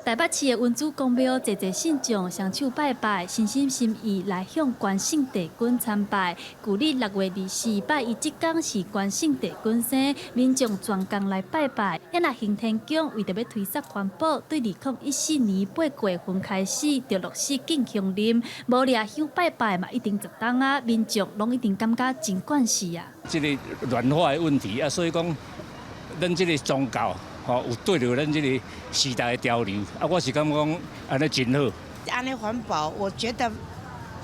台北市的恩主公廟，濟濟信眾雙手拜拜，誠心心意來向關聖帝君參拜。舊曆6月24拜一這工是關聖帝君生，民眾專工來拜拜。啊若行天宮為著欲推捒環保，對2014年8月份開始就落實禁香啉，無掠香拜拜嘛，已經10冬啊，民眾攏一定感覺真慣勢啊。這个亂化的問題啊，所以講，咱這个宗教吼有對著咱這个時代的潮流啊，我是感覺講按呢真好。按呢環保，我覺得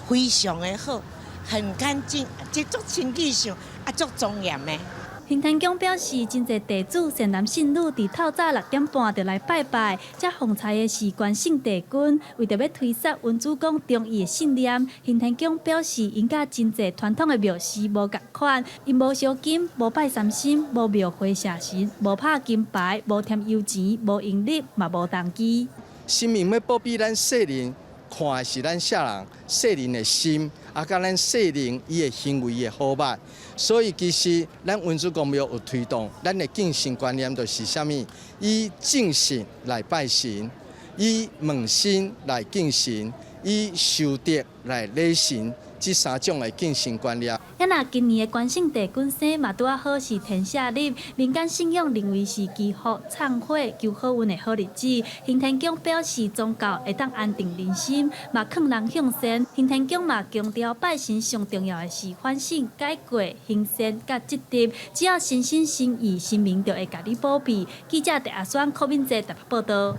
非常的好，很乾淨，這足清潔上啊，足莊嚴的。行天宮表示，真濟地主善男信女佇透早6點半就來拜拜，這奉差的是關聖帝君，為著欲推捒恩主公忠義的信念，行天宮表示，𪜶佮真濟傳統的廟寺無仝款，𪜶無燒金，無拜三牲，無廟會社神，無拍金牌，無添油錢，無陰曆，嘛無重機。神明欲保庇咱世人，看的是咱世人世人的心，啊，佮咱世人伊的行為的好歹。所以其實咱恩主公廟有推動，咱的敬神觀念就是啥物？以正信來拜神，以問心來敬神，以修德來禮神。這三種的敬神觀念。啊若今年的關聖帝君生嘛拄仔好是天赦日，民間信仰認為是祈福、懺悔、求好運的好日子。行天宮表示，宗教會當安定人心，嘛勸人向善。行天宮嘛強調，拜神上重要的是反省、改過、行善佮積德。只要誠心誠意，神明就會共你保庇。記者鄭阿雙、柯敏哲台北報導。